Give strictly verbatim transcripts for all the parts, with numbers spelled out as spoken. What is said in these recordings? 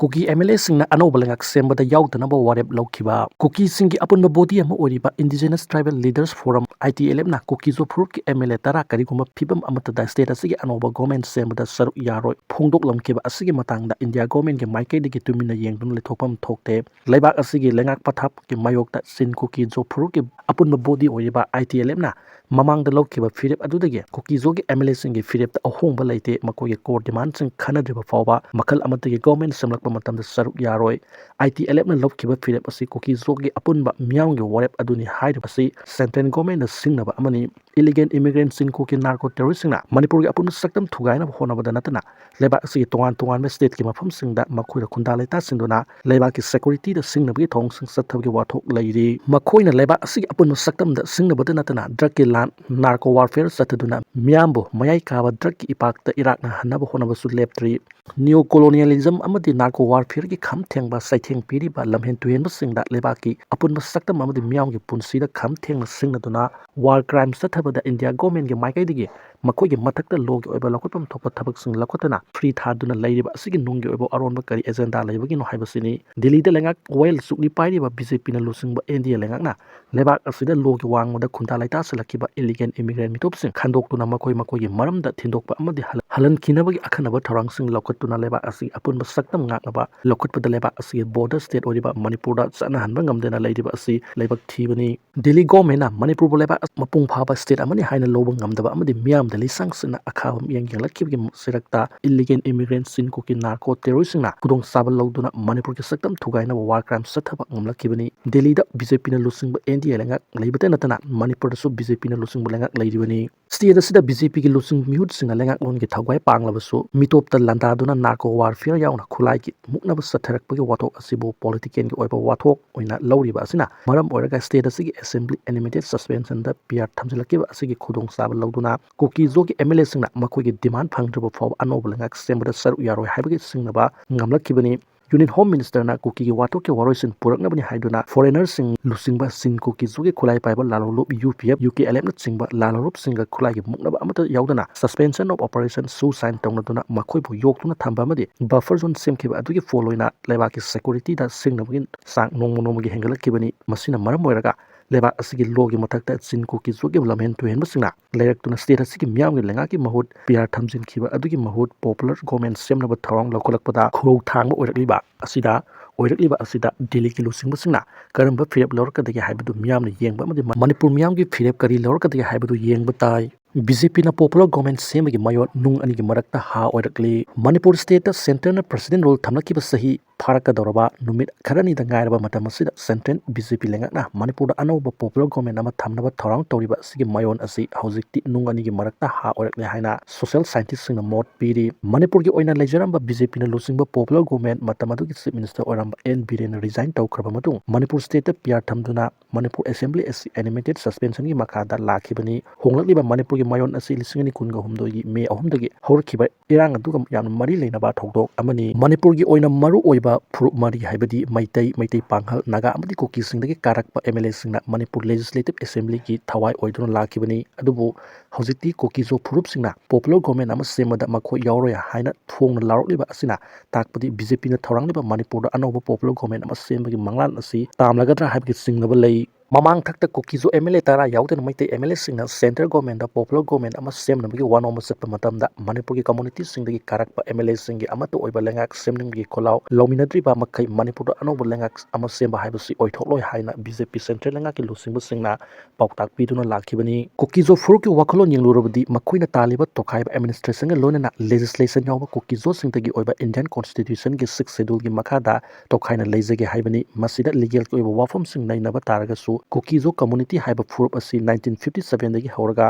ꯀꯨꯀꯤ M L ꯑꯦꯁꯤꯡꯅ ꯑꯅꯧꯕ ꯂꯩꯉꯥꯛ ꯁꯦꯝꯕꯗ ꯌꯥꯎꯗꯅꯕ ꯋꯥꯔꯦꯞ ꯂꯧꯈꯤꯕ꯫ ꯀꯨꯀꯤꯁꯤꯡꯒꯤ ꯑꯄꯨꯟꯕ ꯕꯣꯗꯤ ꯑꯃ ꯑꯣꯏꯔꯤꯕ Indigenous Tribal Leaders Forum, I T L F ꯅ ꯀꯨꯀꯤ ꯖꯣ ꯐꯨꯔꯨꯞꯀꯤ ꯑꯦꯝ ꯑꯦꯜ ꯑꯦ ꯇꯔꯥ ꯀꯔꯤꯒꯨꯝꯕ ꯐꯤꯕꯝ ꯑꯃꯠꯇꯗ ꯁ꯭ꯇꯦꯠ ꯑꯁꯤꯒꯤ ꯑꯅꯧꯕ ꯒꯣꯔꯃꯦꯟ ꯁꯦꯝꯕꯗ ꯁꯔꯨꯛ ꯌꯥꯔꯣꯏ ꯐꯣꯡꯗꯣꯛꯂꯝꯈꯤꯕ ꯑꯁꯤꯒꯤ ꯃꯇꯥꯡꯗ ꯏꯟꯗꯤꯌꯥ ꯒꯣꯔꯃꯦꯟꯒꯤ ꯃꯥꯏꯀꯩꯗꯒꯤ ꯇꯨꯃꯤꯟꯅ ꯌꯦꯡꯗꯨꯅ ꯂꯩꯊꯣꯛꯐꯝ ꯊꯣꯛꯇꯦ꯫ ꯂꯩꯕꯥꯛ ꯑꯁꯤꯒꯤ ꯂꯩꯉꯥꯛ ꯄꯊꯥꯞꯀꯤ ꯃꯥꯌꯣꯛꯇ ꯆꯤꯟ ꯀꯨꯀꯤ ꯖꯣ ꯐꯨꯔꯨꯞꯀꯤ ꯑꯄꯨꯟꯕ ꯕꯣꯗꯤ ꯑꯣꯏꯔꯤꯕ I T L F ꯅ ꯃꯃꯥꯡꯗ ꯂꯧꯈꯤꯕ ꯐꯤꯔꯦꯞ ꯑꯗꯨꯗꯒꯤ ꯀꯨꯀꯤ ꯖꯣꯒꯤ ꯑꯦꯝ ꯑꯦꯜ ꯑꯦꯁꯤꯡꯒꯤ ꯐꯤꯔꯦꯞꯇ ꯑꯍꯣꯡꯕ ꯂꯩꯇꯦ꯫ ꯃꯈꯣꯏꯒꯤ ꯀꯣꯔ ꯗꯤꯃꯥꯟꯁꯤꯡ ꯈꯟꯅꯗ꯭ꯔꯤꯕ ꯐꯥꯎꯕ ꯃꯈꯜ ꯑꯃꯠꯇꯒꯤ ꯒꯣꯔꯃꯦꯟ ꯁꯦꯝꯂꯛꯄ ꯃꯇꯝꯗ ꯁꯔꯨꯛ ꯌꯥꯔꯣꯏ꯫ I T L F ꯅ ꯂꯧꯈꯤꯕ ꯐꯤꯔꯦꯞ ꯑꯁꯤ ꯀꯨꯀꯤ ꯖꯣꯒꯤ ꯑꯄꯨꯟꯕ ꯃꯤꯌꯥꯝꯒꯤ ꯋꯥꯔꯦꯞ ꯑꯗꯨꯅꯤ ꯍꯥꯏꯔꯤꯕ ꯑꯁꯤ ꯁꯦꯟꯇ꯭ꯔꯦꯜ ꯒꯣꯔꯃꯦꯟꯅ ꯁꯤꯡꯅꯕ ꯑꯃꯅꯤ꯫ Illegal immigrant ꯆꯤꯟ ꯀꯨꯀꯤ ꯅꯥꯔꯀꯣ ꯇꯦꯔꯣꯔꯤꯁꯁꯤꯡꯅ ꯃꯅꯤꯄꯨꯔꯒꯤ ꯑꯄꯨꯟꯕ ꯁꯛꯇꯝ ꯊꯨꯒꯥꯏꯅꯕ ꯍꯣꯠꯅꯕꯗ ꯅꯠꯇꯅ ꯂꯩꯕꯥꯛ ꯑꯁꯤꯒꯤ ꯇꯣꯉꯥꯟ ꯇꯣꯉꯥꯟꯕ ꯁ꯭ꯇꯦꯠꯀꯤ ꯃꯐꯝꯁꯤꯡꯗ ꯃꯈꯣꯏꯗ ꯈꯨꯟꯗꯥ ꯂꯩꯇꯥꯁꯤꯡꯗꯨꯅ ꯂꯩꯕꯥꯛꯀꯤ ꯁꯦꯀ꯭ꯌꯨꯔꯤꯇꯤꯗ ꯁꯤꯡꯅꯕꯒꯤ ꯊꯧꯑꯣꯡꯁꯤꯡ ꯆꯠꯊꯕꯒꯤ ꯋꯥꯊꯣꯛ ꯂꯩꯔꯤ꯫ ꯃꯈꯣꯏꯅ ꯂꯩꯕꯥꯛ ꯑꯁꯤꯒꯤ ꯑꯄꯨꯟꯕ ꯁꯛꯇꯝꯗ ꯁꯤꯡꯅꯕꯗ ꯅꯠꯇꯅ ꯗ꯭ꯔꯒꯀꯤ ꯂꯥꯟ, ꯅꯥꯔꯀꯣ ꯋꯥꯔꯐꯤꯌꯔ ꯆꯠꯊꯗꯨꯅ ꯃꯤꯌꯥꯝꯕꯨ ꯃꯌꯥꯏ ꯀꯥꯕ ꯗ꯭ꯔꯒꯀꯤ ꯏꯄꯥꯛꯇ ꯏꯔꯥꯛꯅꯍꯟꯅꯕ ꯍꯣꯠꯅꯕꯁꯨ ꯂꯦꯞꯇ꯭ꯔꯤ꯫ ꯅꯤꯑꯣ ꯀꯣꯂꯣꯅꯤꯌꯦꯂꯤꯖꯝ ꯑꯃꯗꯤ ꯅꯥꯔꯀꯣ ꯋꯥꯔꯐꯤꯌꯔꯒꯤ ꯈꯝ ꯊꯦꯡꯕ ꯆꯩꯊꯦꯡ ꯄꯤꯔꯤꯕ ꯂꯝꯍꯦꯟ ꯇꯨꯍꯦꯟꯕꯁꯤꯡꯗ ꯂꯩꯕꯥꯛꯀꯤ ꯑꯄꯨꯟꯕ ꯁꯛꯇꯝ ꯑꯃꯗꯤ ꯃꯤꯌꯥꯝꯒꯤ ꯄꯨꯟꯁꯤꯗ ꯈꯝ ꯊꯦꯡꯅ ꯁꯤꯡꯅꯗꯨꯅ ꯋꯥꯔ ꯀ꯭ꯔꯥꯏꯝ ꯆꯠꯊꯕꯗ ꯏꯟꯗꯤꯌꯥ ꯒꯣꯔꯃꯦꯟꯒꯤ ꯃꯥꯏꯀꯩꯗꯒꯤ ꯃꯈꯣꯏꯒꯤ ꯃꯊꯛꯇ ꯂꯣꯒꯤ ꯑꯣꯏꯕ ꯂꯧꯈꯠꯐꯝ ꯊꯣꯛꯄ ꯊꯕꯛꯁꯤꯡ ꯂꯧꯈꯠꯇꯅ ꯐ꯭ꯔꯤ ꯊꯥꯗꯨꯅ ꯂꯩꯔꯤꯕ ꯑꯁꯤꯒꯤ ꯅꯨꯡꯒꯤ ꯑꯣꯏꯕ ꯑꯔꯣꯟꯕ ꯀꯔꯤ ꯑꯦꯖꯦꯟꯗꯥ ꯂꯩꯕꯒꯤꯅꯣ ꯍꯥꯏꯕꯁꯤꯅꯤ꯫ ꯗꯤꯜꯂꯤꯗ ꯂꯩꯉꯥꯛ ꯋꯥꯌꯦꯜ ꯆꯨꯛꯂꯤ ꯄꯥꯏꯔꯤꯕ B J P ꯅ ꯂꯨꯆꯤꯡꯕ N D A ꯂꯩꯉꯥꯛꯅ ꯂꯩꯕꯥꯛ ꯑꯁꯤꯗ ꯂꯣꯒꯤ ꯋꯥꯡꯃꯗ ꯈꯨꯟꯗꯥ ꯂꯩꯇꯥꯁꯤꯜꯂꯛꯈꯤꯕ illegal immigrant ꯃꯤꯇꯣꯞꯁꯤꯡ ꯈꯟꯗꯣꯛꯇꯨꯅ ꯃꯈꯣꯏ ꯃꯈꯣꯏꯒꯤ ꯃꯔꯝꯗ ꯊꯤꯟꯗꯣꯛꯄ ꯑꯃꯗꯤ ꯍꯜ-, ꯍꯜꯍꯟꯈꯤꯅꯕꯒꯤ ꯑꯈꯟꯅꯕ ꯊꯧꯔꯥꯡꯁꯤꯡ ꯂꯧꯈꯠꯇꯨꯅ ꯂꯩꯕꯥꯛ ꯑꯁꯤꯒꯤ ꯑꯄꯨꯟꯕ ꯁꯛꯇꯝ ꯉꯥꯛꯅꯕ ꯂꯧꯈꯠꯄꯗ ꯂꯩꯕꯥꯛ ꯑꯁꯤꯒꯤ border state ꯑꯣꯏꯔꯤꯕ ꯃꯅꯤꯄꯨꯔꯗ ꯆꯠꯅꯍꯟꯕ ꯉꯝꯗꯅ ꯂꯩꯔꯤꯕ ꯑꯁꯤ ꯂꯥꯏꯕꯛ ꯊꯤꯕꯅꯤ꯫ ꯗꯤꯜꯂꯤ ꯒꯣꯔꯃꯦꯟꯅ ꯃꯅꯤꯄꯨꯔꯕꯨ ꯂꯩꯕꯥꯛ ꯃꯄꯨꯡ ꯐꯥꯕ state ꯑꯃꯅꯤ ꯍꯥꯏꯅ ꯂꯧꯕ ꯉꯝꯗꯕ ꯑꯃꯗꯤ ꯃꯤꯌꯥꯝꯗ ꯂꯤꯁꯥꯡ ꯁꯤꯠꯅ ꯑꯈꯥꯕ ꯃꯤꯠꯌꯦꯡ ꯌꯦꯡꯂꯛꯈꯤꯕꯒꯤ ꯆꯩꯔꯛꯇ illegal immigrant ꯆꯤꯟ ꯀꯨꯀꯤ ꯅꯥꯔꯀꯣ ꯇꯦꯔꯣꯔꯤꯁꯁꯤꯡꯅ ꯈꯨꯗꯣꯡꯆꯥꯕ ꯂꯧꯗꯨꯅ ꯃꯅꯤꯄꯨꯔꯒꯤ ꯁꯛꯇꯝ ꯊꯨꯒꯥꯏꯅꯕ war crime ꯆꯠꯊꯕ ꯉꯝꯂꯛꯈꯤꯕꯅꯤ꯫ ꯗꯤꯜꯂꯤꯗ B J P ꯅ ꯂꯨꯆꯤꯡꯕ N D A ꯂꯩꯉꯥꯛ ꯂꯩꯕꯇ ꯅꯠꯇꯅ ꯃꯅꯤꯄꯨꯔꯗꯁꯨ B J P ꯅ ꯂꯨꯆꯤꯡꯕ ꯂꯩꯉꯥꯛ ꯂꯩꯔꯤꯕꯅꯤ꯫ State ꯑꯁꯤꯗ B J P ꯒꯤ ꯂꯨꯆꯤꯡꯕ ꯃꯤꯍꯨꯠꯁꯤꯡꯅ ꯂꯩꯉꯥꯛꯂꯣꯟꯒꯤ ꯊꯧꯒꯥꯏ ꯄꯥꯡꯂꯕꯁꯨ ꯃꯤꯇꯣꯞꯇ ꯂꯥꯟꯗꯥꯗꯨꯅ narco warfare ꯌꯥꯎꯅ ꯈꯨꯠꯂꯥꯏꯒꯤ ꯃꯨꯛꯅꯕ ꯆꯠꯊꯔꯛꯄꯒꯤ ꯋꯥꯊꯣꯛ ꯑꯁꯤꯕꯨ politician ꯒꯤ ꯑꯣꯏꯕ ꯋꯥꯊꯣꯛ ꯑꯣꯏꯅ ꯂꯧꯔꯤꯕ ꯑꯁꯤꯅ ꯃꯔꯝ ꯑꯣꯏꯔꯒ state ꯑꯁꯤꯒꯤ assembly animated suspension ꯗ ꯄꯤꯌꯥꯔ ꯊꯝꯖꯤꯜꯂꯛꯈꯤꯕ ꯑꯁꯤꯒꯤ ꯈꯨꯗꯣꯡꯆꯥꯕ ꯂꯧꯗꯨꯅ ꯀꯨꯀꯤ ꯖꯣꯒꯤ M L A ꯁꯤꯡꯅ ꯃꯈꯣꯏꯒꯤ demand ꯐꯪꯗ꯭ꯔꯕ ꯐꯥꯎꯕ ꯑꯅꯧꯕ ꯂꯩꯉꯥꯛ ꯁꯦꯝꯕꯗ ꯁꯔꯨꯛ ꯌꯥꯔꯣꯏ ꯍꯥꯏꯕꯒꯤ ꯁꯤꯡꯅꯕ ꯉꯝꯂꯛꯈꯤꯕꯅꯤ꯫ Union Home Ministerꯅ ꯀꯨꯀꯤꯒꯤ ꯋꯥꯊꯣꯛꯀꯤ ꯋꯥꯔꯣꯏꯁꯤꯟ ꯄꯨꯔꯛꯅꯕꯅꯤ ꯍꯥꯏꯗꯨꯅ foreignerꯁꯤꯡ ꯂꯨꯆꯤꯡꯕ ꯆꯤꯟ ꯀꯨꯀꯤ ꯖꯣꯒꯤ ꯈꯨꯠꯂꯥꯏ ꯄꯥꯏꯕ ꯂꯥꯜꯍꯧꯂꯨꯞ UPF, UKLFꯅꯆꯤꯡꯕ ꯂꯥꯜꯍꯧꯂꯨꯞꯁꯤꯡꯒ ꯈꯨꯠꯂꯥꯏꯒꯤ ꯃꯨꯛꯅꯕ ꯑꯃꯠꯇ ꯌꯥꯎꯗꯅ suspension of operation ꯁꯨ sign ꯇꯧꯅꯗꯨꯅ ꯃꯈꯣꯏꯕꯨ ꯌꯣꯛꯇꯨꯅ ꯊꯝꯕ ꯑꯃꯗꯤ buffer zone ꯁꯦꯝꯈꯤꯕ ꯑꯗꯨꯒꯤ ꯐꯣꯜ ꯑꯣꯏꯅ ꯂꯩꯕꯥꯛꯀꯤ securityꯗ ꯁꯤꯡꯅꯕꯒꯤ ꯆꯥꯡ ꯅꯣꯡꯃ ꯅꯣꯡꯃꯒꯤ ꯍꯦꯟꯒꯠꯂꯛꯈꯤꯕꯅꯤ꯫ ꯃꯁꯤꯅ ꯃꯔꯝ ꯑꯣꯏꯔꯒ ꯂꯩꯕꯥꯛ ꯑꯁꯤꯒꯤ lawꯒꯤ ꯃꯊꯛꯇ ꯆꯤꯟ ꯀꯨꯀꯤ ꯖꯣꯒꯤ ꯂꯝꯍꯦꯟ ꯇꯨꯍꯦꯟꯕꯁꯤꯡꯅ ꯂꯩꯔꯛꯇꯨꯅ state ꯑꯁꯤꯒꯤ ꯃꯤꯌꯥꯝꯒꯤ ꯂꯩꯉꯥꯛꯀꯤ ꯃꯍꯨꯠ PR ꯊꯝꯖꯤꯟꯈꯤꯕ ꯑꯗꯨꯒꯤ ꯃꯍꯨꯠ popular government ꯁꯦꯝꯅꯕ ꯊꯧꯔꯥꯡ ꯂꯧꯈꯠꯂꯛꯄꯗ ꯈꯨꯔꯧ ꯊꯥꯡꯕ ꯑꯣꯏꯔꯛꯂꯤꯕ ꯑꯁꯤꯗ ꯑꯣꯏꯔꯛꯂꯤꯕ ꯑꯁꯤꯗ ꯗꯤꯜꯂꯤꯒꯤ ꯂꯨꯆꯤꯡꯕꯁꯤꯡꯅ ꯀꯔꯝꯕ ꯐꯤꯔꯦꯞ ꯂꯧꯔꯛꯀꯗꯒꯦ ꯍꯥꯏꯕꯗꯨ ꯃꯤꯌꯥꯝꯅ ꯌꯦꯡꯕ ꯑꯃꯗꯤ ꯃꯅꯤꯄꯨꯔ ꯃꯤꯌꯥꯝꯒꯤ ꯐꯤꯔꯦꯞ ꯀꯔꯤ ꯂꯧꯔꯛꯀꯗꯒꯦ ꯍꯥꯏꯕꯗꯨ ꯌꯦꯡꯕ ꯇꯥꯏ꯫ BJPꯅ popular government ꯁꯦꯝꯕꯒꯤ ꯃꯌꯣꯟ ꯅꯨꯡ ꯑꯅꯤꯒꯤ ꯃꯔꯛꯇ ꯍꯥ ꯑꯣꯏꯔꯛꯂꯤ꯫ ꯃꯅꯤꯄꯨꯔ stateꯇ centreꯅ president rule ꯊꯝꯂꯛꯈꯤꯕ ꯆꯍꯤ ꯐꯥꯔꯛꯀꯗꯧꯔꯕ ꯅꯨꯃꯤꯠ ꯈꯔꯅꯤꯗ ꯉꯥꯏꯔꯕ ꯃꯇꯝ ꯑꯁꯤꯗ centre BJP ꯂꯩꯉꯥꯛꯅ ꯃꯅꯤꯄꯨꯔꯗ ꯑꯅꯧꯕ popular government ꯑꯃ ꯊꯝꯅꯕ ꯊꯧꯔꯥꯡ ꯇꯧꯔꯤꯕ ꯑꯁꯤꯒꯤ ꯃꯌꯣꯟ ꯑꯁꯤ ꯍꯧꯖꯤꯛꯇꯤ ꯅꯨꯡ ꯑꯅꯤꯒꯤ ꯃꯔꯛꯇ ꯍꯥ ꯑꯣꯏꯔꯛꯂꯦ ꯍꯥꯏꯅ social scientistꯁꯤꯡꯅ ꯃꯣꯠ ꯄꯤꯔꯤ꯫ ꯃꯅꯤꯄꯨꯔꯒꯤ ꯑꯣꯏꯅ ꯂꯩꯖꯔꯝꯕ BJPꯅ ꯂꯨꯆꯤꯡꯕ popular government ꯃꯇꯝ ꯑꯗꯨꯒꯤ chief minister ꯑꯣꯏꯔꯝꯕ N ꯕꯤꯔꯦꯟꯅ resign ꯇꯧꯈ꯭ꯔꯕ ꯃꯇꯨꯡ ꯃꯅꯤꯄꯨꯔ stateꯇ PR ꯊꯝꯗꯨꯅ ꯃꯅꯤꯄꯨꯔ assembly ꯑꯁꯤ animated suspensionꯒꯤ ꯃꯈꯥꯗ ꯂꯥꯛꯈꯤꯕꯅꯤ꯫ ꯍꯣꯡꯂꯛꯂꯤꯕ ꯃꯅꯤꯄꯨꯔꯒꯤ ꯃꯌꯣꯟ ꯑꯁꯤ ꯂꯤꯁꯤꯡ ꯑꯅꯤ ꯀꯨꯟꯒ ꯍꯨꯝꯗꯣꯏꯒꯤ ꯃꯦ ꯑꯍꯨꯝꯗꯒꯤ ꯍꯧꯔꯛꯈꯤꯕ ꯏꯔꯥꯡ ꯑꯗꯨꯒ ꯌꯥꯝꯅ ꯃꯔꯤ ꯂꯩꯅꯕ ꯊꯧꯗꯣꯛ ꯑꯃꯅꯤ꯫ ꯃꯅꯤꯄꯨꯔꯒꯤ ꯑꯣꯏꯅ ꯃꯔꯨ ꯑꯣꯏꯕ ꯐꯨꯔꯨꯞ ꯃꯔꯤ ꯍꯥꯏꯕꯗꯤ ꯃꯩꯇꯩ, ꯃꯩꯇꯩ ꯄꯥꯉꯜ, ꯅꯥꯒꯥ ꯑꯃꯗꯤ ꯀꯨꯀꯤꯁꯤꯡꯗꯒꯤ ꯀꯥꯔꯛꯄ MLAꯁꯤꯡꯅ ꯃꯅꯤꯄꯨꯔ Legislative Assemblyꯒꯤ ꯊꯋꯥꯏ ꯑꯣꯏꯗꯨꯅ ꯂꯥꯛꯈꯤꯕꯅꯤ꯫ ꯑꯗꯨꯕꯨ ꯍꯧꯖꯤꯛꯇꯤ ꯀꯨꯀꯤꯖꯣ ꯐꯨꯔꯨꯞꯁꯤꯡꯅ popular government ꯑꯃ ꯁꯦꯝꯕꯗ ꯃꯈꯣꯏ ꯌꯥꯎꯔꯣꯏ ꯍꯥꯏꯅ ꯐꯣꯡꯅ ꯂꯥꯎꯔꯛꯂꯤꯕ ꯑꯁꯤꯅ ꯇꯥꯛꯄꯗꯤ BJPꯅ ꯊꯧꯔꯥꯡꯂꯤꯕ ꯃꯅꯤꯄꯨꯔꯗ ꯑꯅꯧꯕ popular government ꯑꯃ ꯁꯦꯝꯕꯒꯤ ꯃꯪꯂꯥꯟ ꯑꯁꯤ ꯇꯥꯝꯂꯒꯗ꯭ꯔꯥ ꯍꯥꯏꯕꯒꯤ ꯆꯤꯡꯅꯕ ꯂꯩ꯫ ꯃꯃꯥꯡ ꯊꯛꯇ ꯀꯨꯀꯤꯖꯣ MLA ꯇꯔꯥ ꯌꯥꯎꯗꯅ ꯃꯩꯇꯩ MLAꯁꯤꯡꯅ centre governmentꯗ popular government ꯑꯃ ꯁꯦꯝꯅꯕꯒꯤ ꯋꯥꯅꯣꯝꯕ ꯆꯠꯄ ꯃꯇꯝꯗ ꯃꯅꯤꯄꯨꯔꯒꯤ communityꯁꯤꯡꯗꯒꯤ ꯀꯥꯔꯛꯄ MLAꯁꯤꯡꯒꯤ ꯑꯃꯠꯇ ꯑꯣꯏꯕ ꯂꯩꯉꯥꯛ ꯁꯦꯝꯅꯤꯡꯕꯒꯤ ꯈꯣꯜꯂꯥꯎ ꯂꯧꯃꯤꯟꯅꯗ꯭ꯔꯤꯕ ꯃꯈꯩ ꯃꯅꯤꯄꯨꯔꯗ ꯑꯅꯧꯕ ꯂꯩꯉꯥꯛ ꯑꯃ ꯁꯦꯝꯕ ꯍꯥꯏꯕꯁꯤ ꯑꯣꯏꯊꯣꯛꯂꯣꯏ ꯍꯥꯏꯅ BJP centre ꯂꯩꯉꯥꯛꯀꯤ ꯂꯨꯆꯤꯡꯕꯁꯤꯡꯅ ꯄꯥꯎꯇꯥꯛ ꯄꯤꯗꯨꯅ ꯂꯥꯛꯈꯤꯕꯅꯤ꯫ ꯀꯨꯀꯤꯖꯣ ꯐꯨꯔꯨꯞꯀꯤ ꯋꯥꯈꯜꯂꯣꯟ ꯌꯦꯡꯂꯨꯔꯕꯗꯤ ꯃꯈꯣꯏꯅ ꯇꯥꯜꯂꯤꯕ ꯇꯣꯈꯥꯏꯕ administrationꯒ ꯂꯣꯏꯅꯅ legislationꯗ ꯌꯥꯎꯕ ꯀꯨꯀꯤꯖꯣꯁꯤꯡꯗꯒꯤ ꯑꯣꯏꯕ Indian Constitutionꯒꯤ sixth scheduleꯒꯤ ꯃꯈꯥꯗ ꯇꯣꯈꯥꯏꯅ ꯂꯩꯖꯒꯦ ꯍꯥꯏꯕꯅꯤ꯫ ꯃꯁꯤꯗ legalꯒꯤ ꯑꯣꯏꯕ ꯋꯥꯐꯝꯁꯤꯡ ꯅꯩꯅꯕ ꯇꯥꯔꯒꯁꯨ ꯀꯨꯀꯤꯖꯣ community ꯍꯥꯏꯕ ꯐꯨꯔꯨꯞ ꯑꯁꯤ nineteen fifty sevenꯗꯒꯤ ꯍꯧꯔꯒ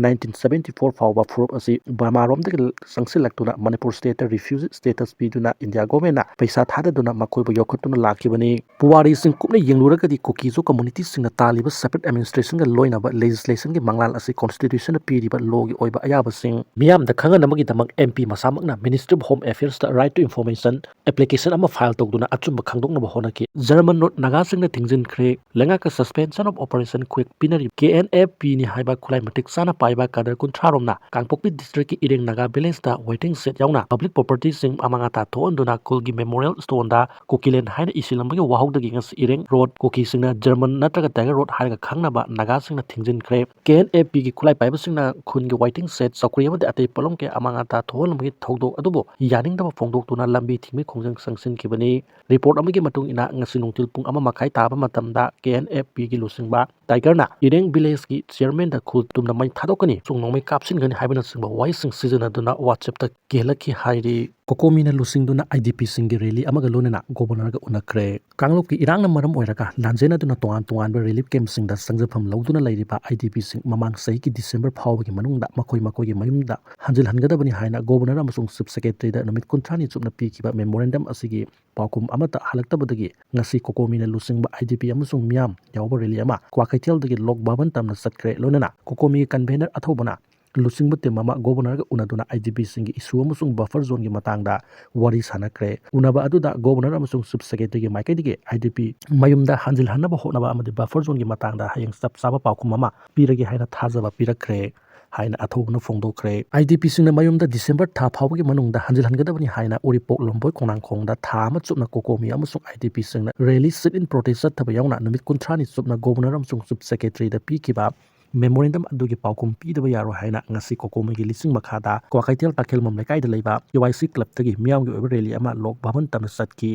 nineteen seventy four ꯐꯥꯎꯕ ꯐꯨꯔꯨꯞ ꯑꯁꯤ ꯕꯔꯃꯥꯔꯣꯝꯗꯒꯤ ꯆꯪꯁꯤꯜꯂꯛꯇꯨꯅ ꯃꯅꯤꯄꯨꯔ stateꯇ refugee status ꯄꯤꯗꯨꯅ India governmentꯅ ꯄꯩꯁꯥ ꯊꯥꯗꯗꯨꯅ ꯃꯈꯣꯏꯕꯨ ꯌꯣꯛꯈꯠꯇꯨꯅ ꯂꯥꯛꯈꯤꯕꯅꯤ꯫ ꯄꯨꯋꯥꯔꯤꯁꯤꯡ ꯀꯨꯞꯅ ꯌꯦꯡꯂꯨꯔꯒꯗꯤ ꯀꯨꯀꯤꯖꯣ communityꯁꯤꯡꯅ ꯇꯥꯜꯂꯤꯕ separate administrationꯒ ꯂꯣꯏꯅꯕ legislationꯒꯤ ꯃꯪꯂꯥꯟ ꯑꯁꯤ constitution ꯄꯤꯔꯤꯕ ꯂꯣꯒꯤ ꯑꯣꯏꯕ ꯑꯌꯥꯕꯁꯤꯡ ꯃꯤꯌꯥꯝꯗ ꯈꯪꯍꯟꯅꯕꯒꯤꯗꯃꯛ ꯑꯦꯝ ꯄꯤ ꯃꯁꯥꯃꯛꯅ Ministry of Home Affairs ꯇ Right to Information application ꯑꯃ file ꯇꯧꯗꯨꯅ ꯑꯆꯨꯝꯕ ꯈꯪꯗꯣꯛꯅꯕ ꯍꯣꯠꯅꯈꯤ꯫ ꯖꯔꯃꯟ ꯔꯣꯗ ꯅꯥꯒꯥꯁꯤꯡꯅ ꯊꯤꯡꯖꯤꯟꯈ꯭ꯔꯦ꯫ ꯂꯩꯉꯥꯛꯀ Suspension of Operation ꯈꯨꯌꯦꯛ ꯄꯤꯅꯔꯤ꯫ ꯀꯦ ꯑꯦꯟ ꯑꯦꯐ ꯄꯤꯅꯤ ꯍꯥꯏꯕ ꯈꯨꯠꯂꯥꯏ ꯃꯇꯤꯛ ꯆꯥꯅ ꯄꯥꯏꯕ ꯀꯥꯗꯔ ꯀꯨꯟꯊ꯭ꯔꯥ ꯔꯣꯝꯅ ꯀꯥꯡꯄꯣꯛꯄꯤ district ꯀꯤ ꯏꯔꯦꯡ ꯅꯥꯒꯥ village ꯇ waiting shed ꯌꯥꯎꯅ public property ꯁꯤꯡ ꯑꯃꯥꯡ ꯑꯇꯥ ꯊꯣꯛꯍꯟꯗꯨꯅ ꯈꯨꯜꯒꯤ Memorial Stone ꯗ ꯀꯨꯀꯤꯂꯦꯟ ꯍꯥꯏꯅ ꯏꯁꯤꯜꯂꯝꯕꯒꯤ ꯋꯥꯍꯧꯗꯒꯤ ꯉꯁꯤ ꯏꯔꯦꯡ ꯔꯣꯗ, ꯀꯨꯀꯤꯁꯤꯡꯅ ꯖꯔꯃꯟ ꯅꯠꯇ꯭ꯔꯒ Tiger Road ꯍꯥꯏꯔꯒ ꯈꯪꯅꯕ ꯅꯥꯒꯥꯁꯤꯡꯅ ꯊꯤꯡꯖꯤꯟꯈ꯭ꯔꯦ꯫ ꯀꯦ ꯑꯦꯟ ꯑꯦꯐ ꯄꯤꯒꯤ ꯈꯨꯠꯂꯥꯏ ꯄꯥꯏꯕꯁꯤꯡꯅ ꯈꯨꯟꯒꯤ waiting shed, ꯆꯧꯀ꯭ꯔꯤ ꯑꯃꯗꯤ ꯑꯇꯩ ꯄꯣꯠꯂꯝ ꯀꯌꯥ ꯑꯃꯥꯡ ꯑꯇꯥ ꯊꯣꯛꯍꯜꯂꯝꯕꯒꯤ ꯊꯧꯗꯣꯛ ꯑꯗꯨꯕꯨ ꯌꯥꯅꯤꯡꯗꯕ ꯐꯣꯡꯗꯣꯛꯇꯨꯅ ꯂꯝꯕꯤ ꯊꯤꯡꯕꯒꯤ ꯈꯣꯡꯖꯪ ꯆꯪꯁꯤꯟꯈꯤꯕꯅꯤ꯫ Report ꯑꯃꯒꯤ ꯃꯇꯨꯡ ꯏꯟꯅ, ꯉꯁꯤ ꯅꯨꯡꯊꯤꯜ ꯄꯨꯡ ꯑꯃ ꯃꯈꯥꯏ ꯇꯥꯕ ꯃꯇꯝꯗ ꯀꯦ ꯑꯦꯟ ꯑꯦꯐ ꯄꯤꯒꯤ ꯂꯨꯆꯤꯡꯕ Tiger ꯅ ꯏꯔꯦꯡ village ꯀꯤ chairman ꯗ ꯈꯨꯜ ꯇꯨꯝꯅ ꯃꯩ ꯊꯥꯗꯣꯛꯀꯅꯤ, ꯑꯁꯨꯛ ꯅꯣꯡꯃꯩ ꯀꯥꯞꯁꯤꯟꯒꯅꯤ ꯍꯥꯏꯕꯅꯆꯤꯡꯕ ꯋꯥꯍꯩꯁꯤꯡ ꯁꯤꯖꯤꯟꯅꯗꯨꯅ WhatsApp ꯇ ꯀꯤꯍꯜꯂꯛꯈꯤ ꯍꯥꯏꯔꯤ꯫ ꯀꯣꯀꯣꯃꯤꯅ ꯂꯨꯆꯤꯡꯗꯨꯅ ꯑꯥꯏ ꯗꯤ ꯄꯤ ꯁꯤꯡꯒꯤ rally ꯑꯃꯒ ꯂꯣꯏꯅꯅ Governor ꯒ ꯎꯅꯈ꯭ꯔꯦ꯫ ꯀꯥꯡꯂꯨꯞꯀꯤ ꯏꯔꯥꯡꯅ ꯃꯔꯝ ꯑꯣꯏꯔꯒ ꯂꯥꯟꯖꯦꯟꯅꯗꯨꯅ ꯇꯣꯉꯥꯟ ꯇꯣꯉꯥꯟꯕ relief camp ꯁꯤꯡꯗ ꯆꯪꯖꯐꯝ ꯂꯧꯗꯨꯅ ꯂꯩꯔꯤꯕ ꯑꯥꯏ ꯗꯤ ꯄꯤ ꯁꯤꯡ ꯃꯃꯥꯡ ꯆꯍꯤꯒꯤ December ꯐꯥꯎꯕꯒꯤ ꯃꯅꯨꯡꯗ ꯃꯈꯣꯏ ꯃꯈꯣꯏꯒꯤ ꯃꯌꯨꯝꯗ ꯍꯟꯖꯤꯜꯍꯟꯒꯗꯕꯅꯤ ꯍꯥꯏꯅ Governor ꯑꯃꯁꯨꯡ Chief Secretary ꯗ ꯅꯨꯃꯤꯠ ꯀꯨꯟꯊ꯭ꯔꯥꯅꯤ ꯆꯨꯞꯅ ꯄꯤꯈꯤꯕ memorandum ꯑꯁꯤꯒꯤ ꯄꯥꯎꯈꯨꯝ ꯑꯃꯠꯇ ꯍꯜꯂꯛꯇꯕꯗꯒꯤ ꯉꯁꯤ ꯀꯣꯀꯣꯃꯤꯅ ꯂꯨꯆꯤꯡꯕ ꯑꯥꯏ ꯗꯤ ꯄꯤ ꯑꯃꯁꯨꯡ ꯃꯤꯌꯥꯝ ꯌꯥꯎꯕ rally ꯑꯃ ꯀ꯭ꯋꯥꯀꯩꯊꯦꯜꯗꯒꯤ ꯂꯣꯛ ꯚꯕꯟ ꯇꯝꯅ ꯆꯠꯈ꯭ꯔꯦ꯫ ꯂꯣꯏꯅꯅ ꯀꯣꯀꯣꯃꯤꯒꯤ convener ꯑꯊꯧꯕꯅ ꯂꯨꯆꯤꯡꯕ team ꯑꯃ Governor ꯒ ꯎꯅꯗꯨꯅ ꯑꯥꯏ ꯗꯤ ꯄꯤ ꯁꯤꯡꯒꯤ issue ꯑꯃꯁꯨꯡ buffer zone ꯒꯤ ꯃꯇꯥꯡꯗ ꯋꯥꯔꯤ ꯁꯥꯟꯅꯈ꯭ꯔꯦ꯫ ꯎꯅꯕ ꯑꯗꯨꯗ Governor ꯑꯃꯁꯨꯡ Chief Secretary ꯒꯤ ꯃꯥꯏꯀꯩꯗꯒꯤ ꯑꯥꯏ ꯗꯤ ꯄꯤ ꯃꯌꯨꯝꯗ ꯍꯟꯖꯤꯜꯍꯟꯅꯕ ꯍꯣꯠꯅꯕ ꯑꯃꯗꯤ buffer zone ꯒꯤ ꯃꯇꯥꯡꯗ ꯍꯌꯦꯡ ꯆꯞ ꯆꯥꯕ ꯄꯥꯎꯈꯨꯝ ꯑꯃ ꯄꯤꯔꯒꯦ ꯍꯥꯏꯅ ꯊꯥꯖꯕ ꯄꯤꯔꯛꯈ꯭ꯔꯦ ꯍꯥꯏꯅ ꯑꯊꯧꯕꯅ ꯐꯣꯡꯗꯣꯛꯈ꯭ꯔꯦ꯫ ꯑꯥꯏ ꯗꯤ ꯄꯤ ꯁꯤꯡꯅ ꯃꯌꯨꯝꯗ December ꯊꯥ ꯐꯥꯎꯕꯒꯤ ꯃꯅꯨꯡꯗ ꯍꯟꯖꯤꯜꯍꯟꯒꯗꯕꯅꯤ ꯍꯥꯏꯅ ꯎꯔꯤꯄꯣꯛ ꯂꯝꯕꯣꯏ ꯈꯣꯡꯅꯥꯡꯈꯣꯡꯗ ꯊꯥ ꯑꯃ ꯆꯨꯞꯅ ꯀꯣꯀꯣꯃꯤ ꯑꯃꯁꯨꯡ ꯑꯥꯏ ꯗꯤ ꯄꯤ ꯁꯤꯡꯅ rally sit-in protest ꯆꯠꯊꯕ ꯌꯥꯎꯅ ꯅꯨꯃꯤꯠ ꯀꯨꯟꯊ꯭ꯔꯥꯅꯤ ꯆꯨꯞꯅ Governor ꯑꯃꯁꯨꯡ Chief Secretary ꯗ ꯄꯤꯈꯤꯕ memorandum ꯑꯗꯨꯒꯤ ꯄꯥꯎꯈꯨꯝ ꯄꯤꯗꯕ ꯌꯥꯔꯣꯏ ꯍꯥꯏꯅ ꯉꯁꯤ ꯀꯣꯀꯣꯃꯤꯒꯤ ꯂꯤꯁꯤꯡ ꯃꯈꯥꯗ ꯀ꯭ꯋꯥꯀꯩꯊꯦꯜ ꯇꯥꯈꯦꯜꯕꯝ ꯂꯩꯀꯥꯏꯗ ꯂꯩꯕ ꯀꯦ ꯋꯥꯏ ꯁꯤ club ꯇꯒꯤ ꯃꯤꯌꯥꯝꯒꯤ ꯑꯣꯏꯕ rally ꯑꯃ ꯂꯣꯛ ꯚꯕꯟ ꯇꯝꯅ ꯆꯠꯈꯤ꯫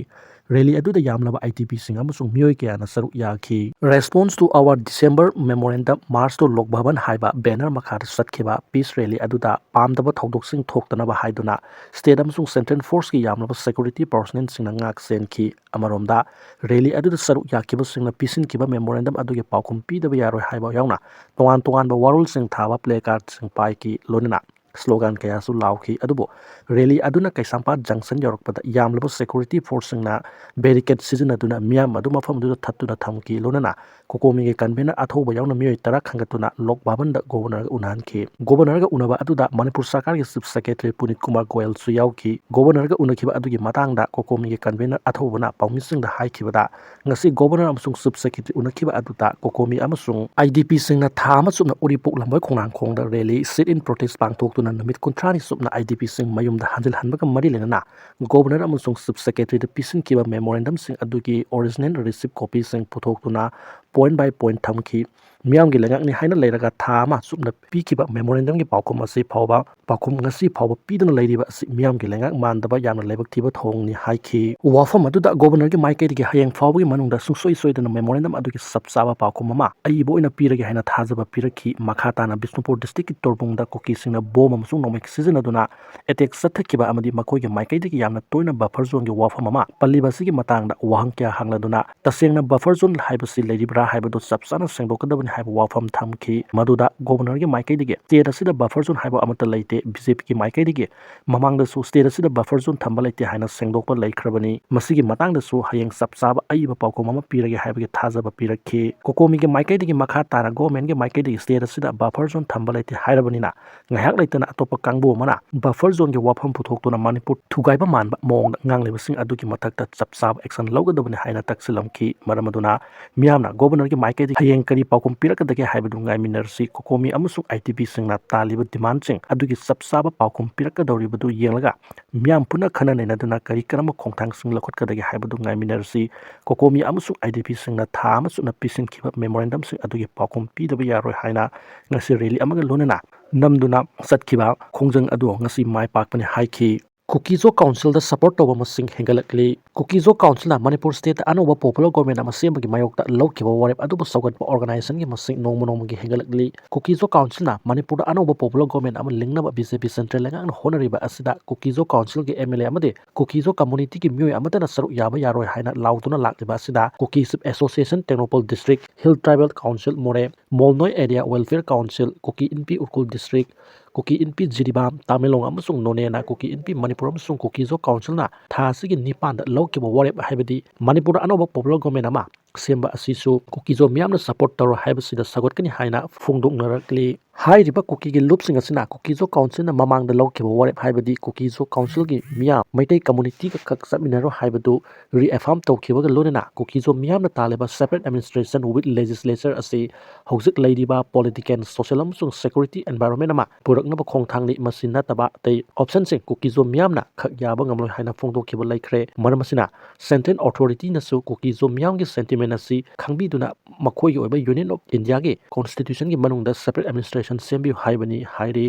Rally ꯑꯗꯨꯗ ꯌꯥꯝꯂꯕ ꯑꯥꯏ ꯗꯤ ꯄꯤ ꯁꯤꯡ ꯑꯃꯁꯨꯡ ꯃꯤꯑꯣꯏ ꯀꯌꯥꯅ ꯁꯔꯨꯛ ꯌꯥꯈꯤ꯫ Response to our December memorandum, March to Lok Bhavan ꯍꯥꯏꯕ banner ꯃꯈꯥꯗ ꯆꯠꯈꯤꯕ peace rally ꯑꯗꯨꯗ ꯄꯥꯝꯗꯕ ꯊꯧꯗꯣꯛꯁꯤꯡ ꯊꯣꯛꯇꯅꯕ ꯍꯥꯏꯗꯨꯅ state ꯑꯃꯁꯨꯡ central force ꯀꯤ ꯌꯥꯝꯂꯕ security personnel ꯁꯤꯡꯅ ꯉꯥꯛ ꯁꯦꯟꯈꯤ꯫ ꯑꯃꯔꯣꯝꯗ, rally ꯑꯗꯨꯗ ꯁꯔꯨꯛ ꯌꯥꯈꯤꯕꯁꯤꯡꯅ ꯄꯤꯁꯤꯟꯈꯤꯕ memorandum ꯑꯗꯨꯒꯤ ꯄꯥꯎꯈꯨꯝ ꯄꯤꯗꯕ ꯌꯥꯔꯣꯏ ꯍꯥꯏꯕ ꯌꯥꯎꯅ ꯇꯣꯉꯥꯟ ꯇꯣꯉꯥꯟꯕ ꯋꯥꯔꯣꯜꯁꯤꯡ ꯊꯥꯕ placard ꯁꯤꯡ ꯄꯥꯏꯈꯤ꯫ ꯂꯣꯏꯅꯅ ꯁ꯭ꯂꯣꯒꯥꯟ ꯀꯌꯥꯁꯨ ꯂꯥꯎꯈꯤ꯫ ꯑꯗꯨꯕꯨ ꯔꯦꯂꯤ ꯑꯗꯨꯅ ꯀꯩꯁꯥꯝꯄꯥꯠ ꯖꯪꯁꯟ ꯌꯧꯔꯛꯄꯗ ꯌꯥꯝꯂꯕ ꯁꯦꯀ꯭ꯌꯨꯔꯤꯇꯤ ꯐꯣꯔꯁꯁꯤꯡꯅ ꯕꯦꯔꯤꯀꯦꯗ ꯁꯤꯖꯤꯟꯅꯗꯨꯅ ꯃꯤꯌꯥꯝ ꯑꯗꯨ ꯃꯐꯝꯗꯨꯗ ꯊꯠꯇꯨꯅ ꯊꯝꯈꯤ꯫ ꯂꯣꯏꯅꯅ ꯀꯣꯀꯣꯃꯤꯒꯤ ꯀꯟꯚꯦꯅꯔ ꯑꯊꯧꯕ ꯌꯥꯎꯅ ꯃꯤꯑꯣꯏ ꯇꯔꯥ ꯈꯟꯒꯠꯇꯨꯅ ꯂꯣꯛ ꯚꯕꯟꯗ ꯒꯣꯕꯔꯅꯔꯒ ꯎꯅꯍꯟꯈꯤ꯫ ꯒꯣꯕꯔꯅꯔꯒ ꯎꯅꯕ ꯑꯗꯨꯗ ꯃꯅꯤꯄꯨꯔ ꯁꯔꯀꯥꯔꯒꯤ ꯆꯤꯐ ꯁꯦꯀ꯭ꯔꯦꯇꯔꯤ ꯄꯨꯅꯤꯠ ꯀꯨꯃꯥꯔ ꯒꯣꯌꯜꯁꯨ ꯌꯥꯎꯈꯤ꯫ ꯒꯣꯕꯔꯅꯔꯒ ꯎꯅꯈꯤꯕ ꯑꯗꯨꯒꯤ ꯃꯇꯥꯡꯗ ꯀꯣꯀꯣꯃꯤꯒꯤ ꯀꯟꯚꯦꯅꯔ ꯑꯊꯧꯕꯅ ꯄꯥꯎꯃꯤꯁꯤꯡꯗ ꯍꯥꯏꯈꯤꯕꯗ, ꯉꯁꯤ ꯒꯣꯕꯔꯅꯔ ꯑꯃꯁꯨꯡ ꯆꯤꯐ ꯁꯦꯀ꯭ꯔꯦꯇꯔꯤ ꯎꯅꯈꯤꯕ ꯑꯗꯨꯗ ꯀꯣꯀꯣꯃꯤ ꯑꯃꯁꯨꯡ ꯑꯥꯏ ꯗꯤ ꯄꯤꯁꯤꯡꯅ ꯊꯥ ꯑꯃ ꯆꯨꯞꯅ ꯎꯔꯤꯄꯣꯛ ꯂꯝꯕꯣꯏ ꯈꯣꯡꯅꯥꯡꯈꯣꯡꯗ ꯔꯦꯂꯤ, ꯁꯤꯠ ꯏꯟ ꯄ꯭ꯔꯣꯇꯦꯁ ꯄꯥꯡꯊꯣꯛꯇꯨꯅ ꯅꯨꯃꯤꯠ ꯀꯨꯟꯊ꯭ꯔꯥꯅꯤ ꯆꯨꯞꯅ ꯑꯥꯏ ꯗꯤ ꯄꯤꯁꯤꯡ ꯃꯌꯨꯝꯗ ꯍꯟꯖꯤꯜꯍꯟꯕꯒ ꯃꯔꯤ ꯂꯩꯅꯅ ꯒꯣꯕꯔꯅꯔ ꯑꯃꯁꯨꯡ ꯆꯤꯐ ꯁꯦꯀ꯭ꯔꯦꯇꯔꯤꯗ ꯄꯤꯁꯤꯟꯈꯤꯕ ꯃꯦꯃꯣꯔꯦꯟꯗꯝꯁꯤꯡ ꯑꯗꯨꯒꯤ ꯑꯣꯔꯤꯖꯤꯅꯦꯜ ꯔꯤꯁꯤꯞ ꯀꯣꯄꯤꯁꯤꯡ ꯄꯨꯊꯣꯛꯇꯨꯅ ꯄꯣꯏꯟꯠ ꯕꯥꯏ ꯄꯣꯏꯟꯠ ꯊꯝꯈꯤ꯫ ꯃꯤꯌꯥꯝꯒꯤ ꯂꯩꯉꯥꯛꯅꯤ ꯍꯥꯏꯅ ꯂꯩꯔꯒ ꯊꯥ ꯑꯃ ꯆꯨꯞꯅ ꯄꯤꯈꯤꯕ ꯃꯦꯃꯣꯔꯦꯟꯗꯝꯒꯤ ꯄꯥꯎꯈꯨꯝ ꯑꯁꯤ ꯐꯥꯎꯕ, ꯄꯥꯎꯈꯨꯝ ꯉꯁꯤ ꯐꯥꯎꯕ ꯄꯤꯗꯨꯅ ꯂꯩꯔꯤꯕ ꯑꯁꯤ ꯃꯤꯌꯥꯝꯒꯤ ꯂꯩꯉꯥꯛ ꯃꯥꯟꯗꯕ ꯌꯥꯝꯅ ꯂꯥꯏꯕꯛ ꯊꯤꯕ ꯊꯧꯑꯣꯡꯅꯤ ꯍꯥꯏꯈꯤ꯫ ꯋꯥꯐꯝ ꯑꯗꯨꯗ ꯒꯣꯕꯔꯅꯔꯒꯤ ꯃꯥꯏꯀꯩꯗꯒꯤ ꯍꯌꯦꯡ ꯐꯥꯎꯕꯒꯤ ꯃꯅꯨꯡꯗ ꯁꯨꯡꯁꯣꯏ ꯁꯣꯏꯗꯅ ꯃꯦꯃꯣꯔꯦꯟꯗꯝ ꯑꯗꯨꯒꯤ ꯆꯞ ꯆꯥꯕ ꯄꯥꯎꯈꯨꯝ ꯑꯃ ꯑꯏꯕ ꯑꯣꯏꯅ ꯄꯤꯔꯒꯦ ꯍꯥꯏꯅ ꯊꯥꯖꯕ ꯄꯤꯔꯛꯈꯤ꯫ ꯃꯈꯥ ꯇꯥꯅ ꯕꯤꯁꯅꯨꯄꯨꯔ ꯗꯤꯁꯇ꯭ꯔꯤꯛꯀꯤ ꯇꯣꯔꯕꯨꯡꯗ ꯀꯨꯀꯤꯁꯤꯡꯅ ꯕꯣꯝ ꯑꯃꯁꯨꯡ ꯅꯣꯡꯃꯩ ꯁꯤꯖꯤꯟꯅꯗꯨꯅ ꯑꯦꯇꯦꯛ ꯆꯠꯊꯈꯤꯕ ꯑꯃꯗꯤ ꯃꯈꯣꯏꯒꯤ ꯃꯥꯏꯀꯩꯗꯒꯤ ꯌꯥꯝꯅ ꯇꯣꯏꯅ ꯕꯐꯔ ꯖꯣꯟꯒꯤ ꯋꯥꯐꯝ ꯑꯃ ꯄꯜꯂꯤꯕ ꯑꯁꯤꯒꯤ ꯃꯇꯥꯡꯗ ꯋꯥꯍꯪ ꯀꯌꯥ ꯍꯪꯂꯗꯨꯅ ꯇꯁꯦꯡꯅ ꯕꯐꯔ ꯖꯣꯟ ꯍꯥꯏꯕꯁꯤ ꯂꯩꯔꯤꯕ꯭ꯔꯥ ꯍꯥꯏꯕꯗꯨ ꯆꯞ ꯆꯥꯅ ꯁꯦꯡꯗꯣꯛꯀꯗꯕꯅꯤ ꯍꯥꯏꯕ ꯋꯥꯐꯝ ꯊꯝꯈꯤ꯫ ꯃꯗꯨꯗ ꯒꯣꯕꯔꯅꯔꯒꯤ ꯃꯥꯏꯀꯩꯗꯒꯤ ꯁ꯭ꯇꯦꯠ ꯑꯁꯤꯗ ꯕꯐꯔ ꯖꯣꯟ ꯍꯥꯏꯕ ꯑꯃꯠꯇ ꯂꯩꯇꯦ, ꯕꯤ ꯖꯦ ꯄꯤꯒꯤ ꯃꯥꯏꯀꯩꯗꯒꯤ ꯃꯃꯥꯡꯗꯁꯨ ꯁ꯭ꯇꯦꯠ ꯑꯁꯤꯗ ꯕꯐꯔ ꯖꯣꯟ ꯊꯝꯕ ꯂꯩꯇꯦ ꯍꯥꯏꯅ ꯁꯦꯡꯗꯣꯛꯄ ꯂꯩꯈ꯭ꯔꯕꯅꯤ꯫ ꯃꯁꯤꯒꯤ ꯃꯇꯥꯡꯗꯁꯨ ꯍꯌꯦꯡ ꯆꯞ ꯆꯥꯕ ꯑꯏꯕ ꯄꯥꯎꯈꯨꯝ ꯑꯃ ꯄꯤꯔꯒꯦ ꯍꯥꯏꯕꯒꯤ ꯊꯥꯖꯕ ꯄꯤꯔꯛꯈꯤ꯫ ꯀꯣꯀꯣꯃꯤꯒꯤ ꯃꯥꯏꯀꯩꯗꯒꯤ ꯃꯈꯥ ꯇꯥꯅ ꯒꯣꯔꯃꯦꯟꯒꯤ ꯃꯥꯏꯀꯩꯗꯒꯤ ꯁ꯭ꯇꯦꯠ ꯑꯁꯤꯗ ꯕꯐꯔ ꯖꯣꯟ ꯊꯝꯕ ꯂꯩꯇꯦ ꯍꯥꯏꯔꯕꯅꯤꯅ ꯉꯥꯏꯍꯥꯛ ꯂꯩꯇꯅ ꯑꯇꯣꯞꯄ ꯀꯥꯡꯕꯨ ꯑꯃꯅ ꯕꯐꯔ ꯖꯣꯟꯒꯤ ꯋꯥꯐꯝ ꯄꯨꯊꯣꯛꯇꯨꯅ ꯃꯅꯤꯄꯨꯔ ꯊꯨꯒꯥꯏꯕ ꯃꯥꯟꯕ ꯃꯑꯣꯡꯗ ꯉꯥꯡꯂꯤꯕꯁꯤꯡ ꯑꯗꯨꯒꯤ ꯃꯊꯛꯇ ꯆꯞ ꯆꯥꯕ ꯑꯦꯛꯁꯟ ꯂꯧꯒꯗꯕꯅꯤ ꯍꯥꯏꯅ ꯇꯛꯁꯤꯜꯂꯝꯈꯤ꯫ ꯃꯔꯝ ꯑꯗꯨꯅ ꯃꯤꯌꯥꯝꯅ ꯒꯣꯕꯔꯅꯔꯒꯤ ꯃꯥꯏꯀꯩꯗꯒꯤ ꯍꯌꯦꯡ ꯀꯔꯤ ꯄꯥꯎꯈꯨꯝ ꯄꯤꯔꯛꯀꯗꯒꯦ ꯍꯥꯏꯕꯗꯨ ꯉꯥꯏꯃꯤꯟꯅꯔꯁꯤ꯫ ꯀꯣꯀꯣꯃꯤ ꯑꯃꯁꯨꯡ ꯑꯥꯏ ꯗꯤ ꯄꯤꯁꯤꯡꯅ ꯇꯥꯜꯂꯤꯕ ꯗꯤꯃꯥꯟꯁꯤꯡ ꯑꯗꯨꯒꯤ ꯆꯞ ꯆꯥꯕ ꯄꯥꯎꯈꯨꯝ ꯄꯤꯔꯛꯀꯗꯧꯔꯤꯕꯗꯨ ꯌꯦꯡꯂꯒ ꯃꯤꯌꯥꯝ ꯄꯨꯟꯅ ꯈꯟꯅ ꯅꯩꯅꯗꯨꯅ ꯀꯔꯤ ꯀꯔꯝꯕ ꯈꯣꯡꯊꯥꯡꯁꯤꯡ ꯂꯧꯈꯠꯀꯗꯒꯦ ꯍꯥꯏꯕꯗꯨ ꯉꯥꯏꯃꯤꯟꯅꯔꯁꯤ꯫ ꯀꯣꯀꯣꯃꯤ ꯑꯃꯁꯨꯡ ꯑꯥꯏ ꯗꯤ ꯄꯤꯁꯤꯡꯅ ꯊꯥ ꯑꯃ ꯆꯨꯞꯅ ꯄꯤꯁꯤꯟꯈꯤꯕ ꯃꯦꯃꯣꯔꯦꯟꯗꯝꯁꯤꯡ ꯑꯗꯨꯒꯤ ꯄꯥꯎꯈꯨꯝ ꯄꯤꯗꯕ ꯌꯥꯔꯣꯏ ꯍꯥꯏꯅ ꯉꯁꯤ ꯔꯦꯂꯤ ꯑꯃꯒ ꯂꯣꯏꯅꯅ ꯅꯝꯗꯨꯅ ꯆꯠꯈꯤꯕ ꯈꯣꯡꯖꯪ ꯑꯗꯨ ꯉꯁꯤ ꯃꯥꯏ ꯄꯥꯛꯄꯅꯤ ꯍꯥꯏꯈꯤ꯫ ꯀꯨꯀꯤꯖꯣ ꯀꯥꯎꯟꯁꯤꯜꯗ ꯁꯄꯣꯔꯠ ꯇꯧꯕ ꯃꯁꯤꯡ ꯍꯦꯟꯒꯠꯂꯛꯂꯤ꯫ ꯀꯨꯀꯤꯖꯣ ꯀꯥꯎꯟꯁꯤꯜꯅ ꯃꯅꯤꯄꯨꯔ ꯁ꯭ꯇꯦꯠꯇ ꯑꯅꯧꯕ ꯄꯣꯄꯨꯂꯔ ꯒꯣꯔꯃꯦꯟ ꯑꯃ ꯁꯦꯝꯕꯒꯤ ꯃꯥꯌꯣꯛꯇ ꯂꯧꯈꯤꯕ ꯋꯥꯔꯦꯞ ꯑꯗꯨꯕꯨ ꯁꯧꯒꯠꯄ ꯑꯣꯔꯒꯅꯥꯏꯖꯦꯁꯟꯒꯤ ꯃꯁꯤꯡ ꯅꯣꯡꯃ ꯅꯣꯡꯃꯒꯤ ꯍꯦꯟꯒꯠꯂꯛꯂꯤ꯫ ꯀꯨꯀꯤꯖꯣ ꯀꯥꯎꯟꯁꯤꯜꯅ ꯃꯅꯤꯄꯨꯔꯗ ꯑꯅꯧꯕ ꯄꯣꯄꯨꯂꯔ ꯒꯣꯔꯃꯦꯟ ꯑꯃ ꯂꯤꯡꯅꯕ ꯕꯤ ꯖꯦ ꯄꯤ ꯁꯦꯟꯇ꯭ꯔꯦꯜ ꯂꯩꯉꯥꯛꯅ ꯍꯣꯠꯅꯔꯤꯕ ꯑꯁꯤꯗ ꯀꯨꯀꯤꯖꯣ ꯀꯥꯎꯟꯁꯤꯜꯒꯤ ꯑꯦꯝ ꯑꯦꯜ ꯑꯦ ꯑꯃꯗꯤ ꯀꯨꯀꯤꯖꯣ ꯀꯝꯃꯨꯅꯤꯇꯤꯒꯤ ꯃꯤꯑꯣꯏ ꯑꯃꯠꯇꯅ ꯁꯔꯨꯛ ꯌꯥꯕ ꯌꯥꯔꯣꯏ ꯍꯥꯏꯅ ꯂꯥꯎꯗꯨꯅ ꯂꯥꯛꯂꯤꯕ ꯑꯁꯤꯗ Kuki chief association Tengnoupal district, hill tribal council Moreh, Molnoi area welfare council, Kuki Inpi Ukhrul district, Kuki Inpi Jiribam, Tamenglong ꯑꯃꯁꯨꯡ ꯅꯣꯅꯦꯅ ꯀꯨꯀꯤ ꯏꯟꯄꯤ ꯃꯅꯤꯄꯨꯔ ꯑꯃꯁꯨꯡ ꯀꯨꯀꯤꯖꯣ ꯀꯥꯎꯟꯁꯤꯜꯅ ꯊꯥ ꯑꯁꯤꯒꯤ ꯅꯤꯄꯥꯟꯗ ꯂꯧꯈꯤꯕ ꯋꯥꯔꯦꯞ, ꯍꯥꯏꯕꯗꯤ ꯃꯅꯤꯄꯨꯔꯗ ꯑꯅꯧꯕ popular government ꯑꯃ ꯁꯦꯝꯕ ꯑꯁꯤꯁꯨ ꯀꯨꯀꯤꯖꯣ ꯃꯤꯌꯥꯝꯅ support ꯇꯧꯔꯣꯏ ꯍꯥꯏꯕꯁꯤꯗ ꯁꯧꯒꯠꯀꯅꯤ ꯍꯥꯏꯅ ꯐꯣꯡꯗꯣꯛꯅꯔꯛꯂꯤ꯫ ꯍꯥꯏꯔꯤꯕ ꯀꯨꯀꯤꯒꯤ ꯂꯨꯞꯁꯤꯡ ꯑꯁꯤꯅ ꯀꯨꯀꯤꯖꯣ ꯀꯥꯎꯟꯁꯤꯜꯅ ꯃꯃꯥꯡꯗ ꯂꯧꯈꯤꯕ ꯋꯥꯔꯦꯞ, ꯍꯥꯏꯕꯗꯤ ꯀꯨꯀꯤꯖꯣ ꯀꯥꯎꯟꯁꯤꯜꯒꯤ ꯃꯤꯌꯥꯝ ꯃꯩꯇꯩ communityꯒ ꯈꯛ ꯆꯠꯃꯤꯟꯅꯔꯣ ꯍꯥꯏꯕꯗꯨ reaffirm ꯇꯧꯈꯤꯕꯒ ꯂꯣꯏꯅꯅ ꯀꯨꯀꯤꯖꯣ ꯃꯤꯌꯥꯝꯅ ꯇꯥꯜꯂꯤꯕ separate administration with legislature ꯑꯁꯤ ꯍꯧꯖꯤꯛ ꯂꯩꯔꯤꯕ political, social ꯑꯃꯁꯨꯡ security environment ꯑꯃ ꯄꯨꯔꯛꯅꯕ ꯈꯣꯡꯊꯥꯡꯅꯤ꯫ ꯃꯁꯤ ꯅꯠꯇꯕ ꯑꯇꯩ optionꯁꯤꯡ ꯀꯨꯀꯤꯖꯣ ꯃꯤꯌꯥꯝꯅ ꯈꯛ ꯌꯥꯕ ꯉꯝꯂꯣꯏ ꯍꯥꯏꯅ ꯐꯣꯡꯗꯣꯛꯈꯤꯕ ꯂꯩꯈ꯭ꯔꯦ꯫ ꯃꯔꯝ ꯑꯁꯤꯅ central authorityꯅꯁꯨ ꯀꯨꯀꯤꯖꯣ ꯃꯤꯌꯥꯝꯒꯤ sentiment ꯑꯁꯤ ꯈꯪꯕꯤꯗꯨꯅ ꯃꯈꯣꯏꯒꯤ ꯑꯣꯏꯕ Union of Indiaꯒꯤ constitutionꯒꯤ ꯃꯅꯨꯡꯗ separate administration ꯁꯦꯝꯕꯤꯌꯨ ꯍꯥꯏꯕꯅꯤ ꯍꯥꯏꯔꯤ꯫